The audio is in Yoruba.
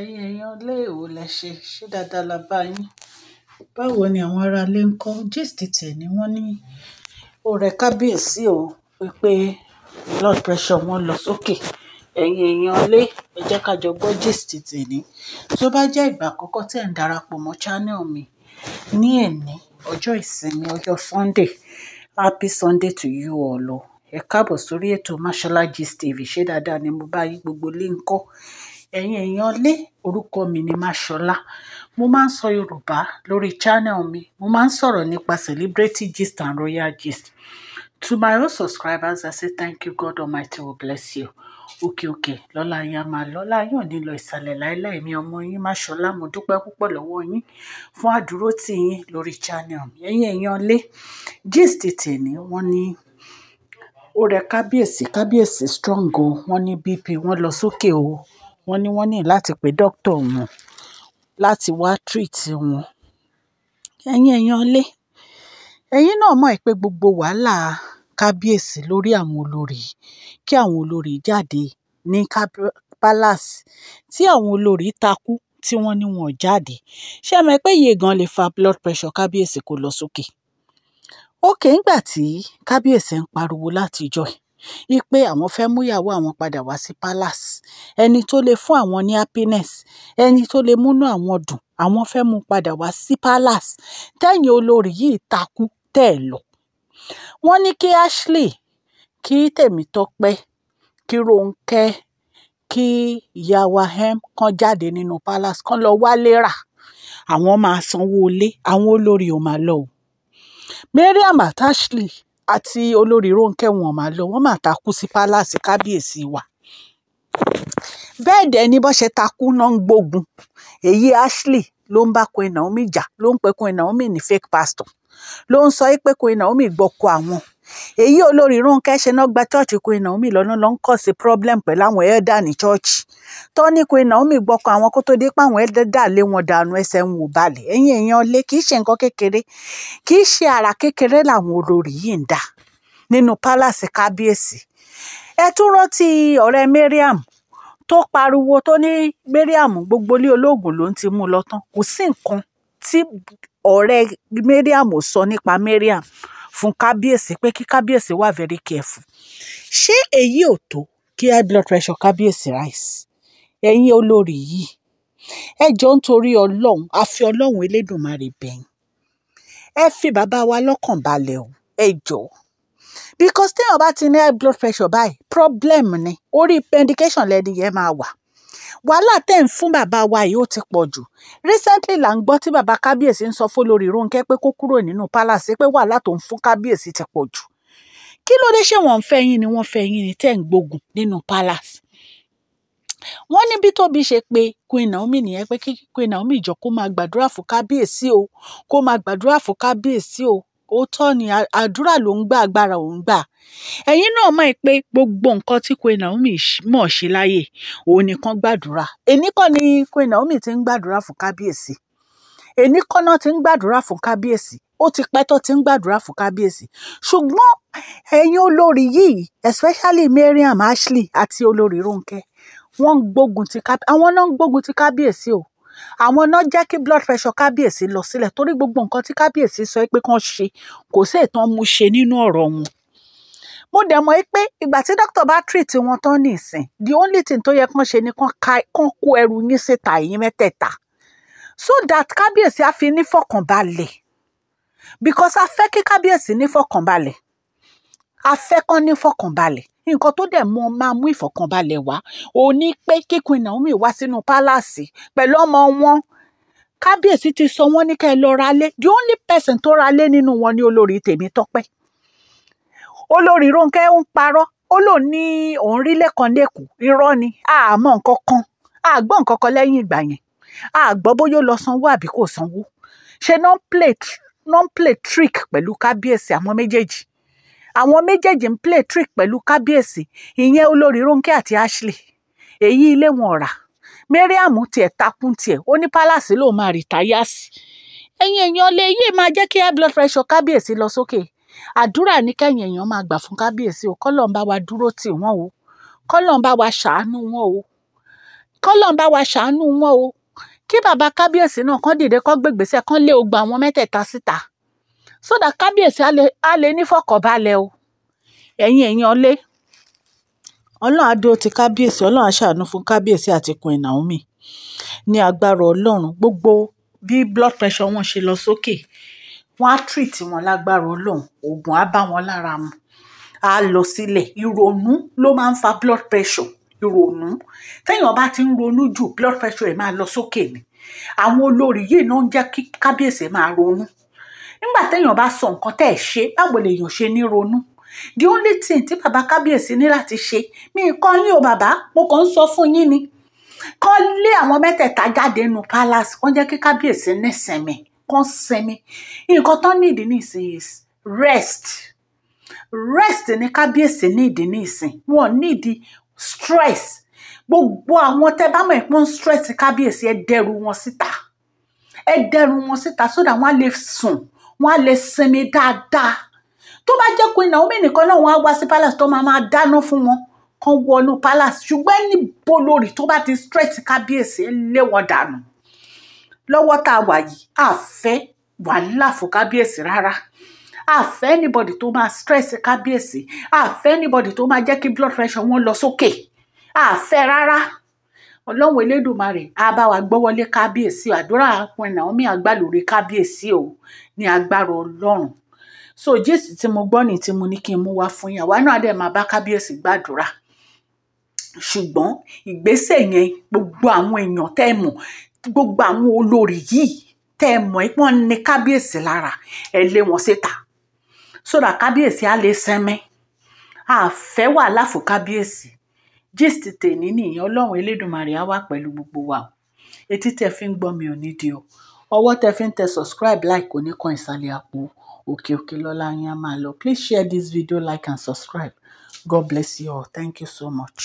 Ẹ̀yin èèyàn ilé ìwò lẹ ṣe, ṣé dáadáa la bá yín? Báwo ni àwọn ará ilé ń kọ́? Gist tèmi wọ́n ní ó rẹ kábíyèsí o wípé blood pressure wọn lọ sókè. Ẹ̀yin èèyàn ilé, ẹ jẹ́ ká jọ gbọ́ gist tèmi. Tó bá jẹ́ ìgbà àkọ́kọ́ tí ẹ̀ ń darapọ̀ mọ́ channel mi ní èní, ọjọ́ ìsinmi, ọjọ́ Sunday. Happy Sunday to you all o. Ẹ káàbọ̀ sórí ètò Mashola Gist TV. Ṣé dáadáa ni mo bá yín gbogbo ilé ń kọ́? Ẹ̀yin èèyàn ilé, orúkọ mi ni Mashola. Mo máa ń sọ Yorùbá lórí channel mi. Mo máa ń sọ̀rọ̀ nípa celebrity gist and royal gist. To my old subscribers, I say thank you. God Almighty will bless you. Òkè òkè lọ́la yín á máa lọ́la yín ò ní lọ ìsàlẹ̀ láíláí. Èmi ọmọ yín Mashola, mo dúpẹ́ púpọ̀ lọ́wọ́ yín fún àdúrótì yín lórí channel mi. Ẹ̀yin èèyàn ilé, gist tèmi wọ́n ní ó rẹ kábíyèsí, kábíyèsí strong o. Wọ́n ní BP wọ́n lọ sókè o. Wọ́n ní wọ́n ní láti pe doctor wọn láti wá treat wọn. Ẹ̀yin èèyàn ilé, ẹ̀yin náà mọ̀ pé gbogbo wàhálà kábíyèsí lórí àwọn olórí, kí àwọn olórí jáde ní palace, tí àwọn olórí takú tí wọ́n ní wọn ò jáde. Ṣé ẹ mọ̀ pé iye gan lè fa blood pressure kábíyèsí kó lọ sókè? Okay, ńgbà tí kábíyèsí ń pariwo láti ìjọ́ yìí wípé àwọn fẹ́ mú ìyàwó àwọn padà wá sí palace, ẹni tó lè fún àwọn ní happiness, ẹni tó lè múnú àwọn dùn, àwọn fẹ́ mú padà wá sí palace. Tẹ́yin olórí yìí takú tẹ́ ẹ lọ. Wọ́n ní kí Ashley, kí Tèmítọ́pẹ́, kí Rónkẹ́, kí ìyá wa M kan jáde nínú palace, kán lọ wálé rà. Àwọn máa sanwó ilé, àwọn olórí ò máa lọ o. Mariam àti Ashley àti olórí Rónkẹ́ wọn ò máa lọ, wọ́n máa takú sí palace kábíyèsí wa. Bẹ́ẹ̀ dẹ̀ ni bó ṣe takú náà ń gbógun. Èyí Ashley ló ń bá Queen Naomi jà, ló ń pe Queen Naomi ní fake pastor, ló ń sọ pé Queen Naomi gbọ́kọ àwọn. Èyí olórí Rónkẹ́ ṣe náà gba church Queen Naomi lọ́nà ló ń cause problem pẹ̀lú àwọn elder ní church. Tó ní Queen Naomi gbọ́kọ àwọn kó tó dé pé àwọn elder lé wọn dànù, ẹsẹ̀ wọn ò balẹ̀. Ẹ̀yin èèyàn ilé, kì í ṣe nǹkan kékeré, kì í ṣe àrà kékeré làwọn olórí yìí ń dà nínú palace kábíyèsí. Ẹ tún rántí ọ̀rẹ́ Mariam tó pariwo tó ní Mariam gbogbo ilé olóògùn ló ń ti mú lọ tán. Kò sí nǹkan tí ọ̀rẹ́ Mariam ò sọ nípa Mariam fún kábíyèsí pé kí kábíyèsí wà very careful. Ṣé èyí ò tó kí high blood pressure kábíyèsí rise? Ẹ̀yin olórí yìí, ẹ jọ̀ọ́ nítorí Ọlọ́run, a fi Ọlọ́run Elédùmarè bẹ̀ yín. Ẹ fi bàbá wa lọ́kàn balẹ̀ o, ẹ jọ̀ọ́. Because téèyàn bá ti ní high blood pressure báyìí, problem ni. Orí medication lẹni yẹn máa wà. Wàhálà tẹ́ ń fún bàbá wa yìí ó ti pọ̀ jù. Recently là ń gbọ́ tí bàbá kábíyèsí ń sọ fún olórí Rónkẹ́ pé kó kúrò nínú palace, pé wàhálà tó ń fún kábíyèsí ti pọ̀ jù. Kí ló dé, ṣé wọ́n ń fẹ́ yín ni? Wọ́n fẹ́ yín ni tẹ́ ń gbógun nínú palace. Wọ́n ní bí Tóbi ṣe pé Queen Naomi nìyẹn pé kí Queen Naomi jọ kó máa gbàdúrà fún kábíyèsí o, kó máa gbàdúrà fún kábíyèsí o. Òótọ́ ni, àdúrà ló ń gbà, agbára ò ń gbà. Ẹ̀yin náà mọ̀ pé gbogbo nǹkan tí Queen Naomi mọ̀ ṣe láyè, òun nìkan gbàdúrà. Èní kọ́ ni Queen Naomi ti ń gbàdúrà fún kábíyèsí. Èní kọ́ náà ti ń gbàdúrà fún kábíyèsí. Ó ti pẹ́ tó ti ń gbàdúrà fún kábíyèsí. Ṣùgbọ́n ẹ̀yin olórí yìí, especially Mariam, Ashley àti olórí Rónkẹ́, wọ́n ń gbógun ti kábíyèsí. Àwọn náà ń gbógun ti kábíyèsí o. Àwọn náà jẹ́ kí blood pressure kábíyèsí lọ sílẹ̀ torí gbogbo nǹkan tí kábíyèsí sọ pé kán ṣe, kò sí ètò mú ṣe nínú ọ̀rọ̀ wọn. Mo dẹ̀ mọ̀ pé ìgbà tí doctor bá treat wọn tán nísìn, the only thing tó yẹ kán ṣe ni kán kó ẹrù yín síta, ẹ̀yin mẹ́tẹ̀ẹ̀ta, so that kábíyèsí á fi ní fọkànbalẹ̀. Because a fẹ́ kí kábíyèsí ní fọkànbalẹ̀. A fẹ́ kán ní fọkànbalẹ̀. Nǹkan tó dẹ̀ mú máa mú ìfọ̀kànbalẹ̀ wá, òun ní pé kí Queen Naomi wá sínú palace pẹ̀lú ọmọ wọn. Kábíyèsí ti sọ wọ́n ní kẹ́ ẹ lọ ra lé. The only person tó ra lé nínú wọn ni olórí Tèmítọ́pẹ́. Olórí Rónkẹ́ ń parọ́. Ó lóun ní òun rí lẹ́kan lẹ́kọ̀ọ́. Irọ́ ni. A mọ̀ nǹkan kan. A gbọ́ nǹkan kan lẹ́yìn ìgbà yẹn. A gbọ́ bóyá ó lọ sanwó àbí kò sanwó. Ṣé non play trick pẹ̀lú kábíyèsí àwọn méjèèjì? Àwọn méjèèjì ń play trick pẹ̀lú kábíyèsí. Ìyẹn olórí Rónkẹ́ àti Ashley. Èyí ilé wọn rà. Mariam tiẹ̀ takún tiẹ̀. Ó ní palace ló máa retire sí. Ẹ̀yin èèyàn lè yé máa jẹ́ kí high blood pressure kábíyèsí lọ sókè. Àdúrà ní kẹ́yìn èèyàn máa gbà fún kábíyèsí o. Kọ́lọ́run bá wa dúró tì wọ́n o. Kọ́lọ́run bá wa ṣàánú wọn o. Kọ́lọ́n bá wa ṣàánú wọn o. Kí bàbá kábíyèsí náà kán dìde, kán gbégbèsè, kán lé ogbà àwọn mẹ́tẹ̀ẹ̀ta síta, so that kábíyèsí á lè nífọ̀kànbalẹ̀ o. Ẹ̀yin èèyàn lé, Ọlọ́run á dúró ti kábíyèsí, Ọlọ́run á ṣàánú fún kábíyèsí àti Queen Naomi. Ní agbára Ọlọ́run, gbogbo bí blood pressure wọn ṣe lọ sókè, wọ́n á treat wọn lágbára Ọlọ́run, oògùn á bá wọn lára mu, á lọ sílẹ̀. Ìrònú ló máa ń fa blood pressure. Ìrònú, téèyàn bá ti ń ronú jù, blood pressure ẹ̀ máa lọ sókè ni. Àwọn olórí yìí náà ń jẹ́ kí kábíyèsí máa ronú. Nígbà téèyàn bá sọ nǹkan tẹ́ ẹ̀ ṣe, báwo lèèyàn ṣe ní ronú? The only thing tí bàbá kábíyèsí ní láti ṣe, mi kọ́ yín o bàbá, mo kàn ń sọ fún yín ni, kán lé àwọn mẹ́tẹ̀ẹ̀ta jáde nínú palace, kán jẹ́ kí kábíyèsí nísinmi, kán sinmi. Nǹkan tán nídìí nísìnyí is rest. Rest ní kábíyèsí nídìí nísìn, wọn nídìí stress. Gbogbo àwọn tẹ́ bá mọ̀ pé wọ́n ń stress kábíyèsí, ẹ dẹrù wọn síta, ẹ dẹrù wọn síta, so that wọ́n á lè sùn, wọ́n á lè sinmi dáadáa. Tó bá jẹ́ Queen Naomi nìkan náà, wọ́n á wá sí palace tó máa máa dáná fún wọn, kán wọnú palace. Ṣùgbọ́n níbo lórí tó bá ti stress kábíyèsí, ẹ lé wọn dànù. Lọ́wọ́ tá a wà yìí, a fẹ́ wàhálà fún kábíyèsí rárá. A fẹ́ anybody tó máa stress kábíyèsí, a fẹ́ anybody tó máa jẹ́ kí blood pressure wọn lọ sókè, a fẹ́ rárá. Ọlọ́run Elédùmarè á bá wa gbọ́wọ́lé kábíyèsí. Àdúrà Queen Naomi àgbà lórí kábíyèsí o, ní agbára Ọlọ́run. So gist tí mo gbọ́ ní tí mo ní kí n mú wá fún yín, àwa náà dẹ̀ máa bá kábíyèsí gbàdúrà. Ṣùgbọ́n ìgbésẹ̀ yẹn, gbogbo àwọn èèyàn tẹ́ ẹ mọ̀, gbogbo àwọn olórí yìí tẹ́ ẹ mọ̀ pé wọ́n ní kábíyèsí lára, ẹ lé wọn síta, so that kábíyèsí á lè sinmi. A fẹ́ wàhálà fún kábíyèsí. Gist tèmi nìyẹn. Ọlọ́run Elédùmarè á wà pẹ̀lú gbogbo wa o. Etí tẹ́ fi ń gbọ́ mi ò ní di o. Ọwọ́ tẹ́ fi ń tẹ subscribe, like kò ní kan ìsàlẹ̀ àpò. Òkè òkè lọ́la yín á máa lọ. Please share this video, like and subscribe. God bless you all. Thank you so much.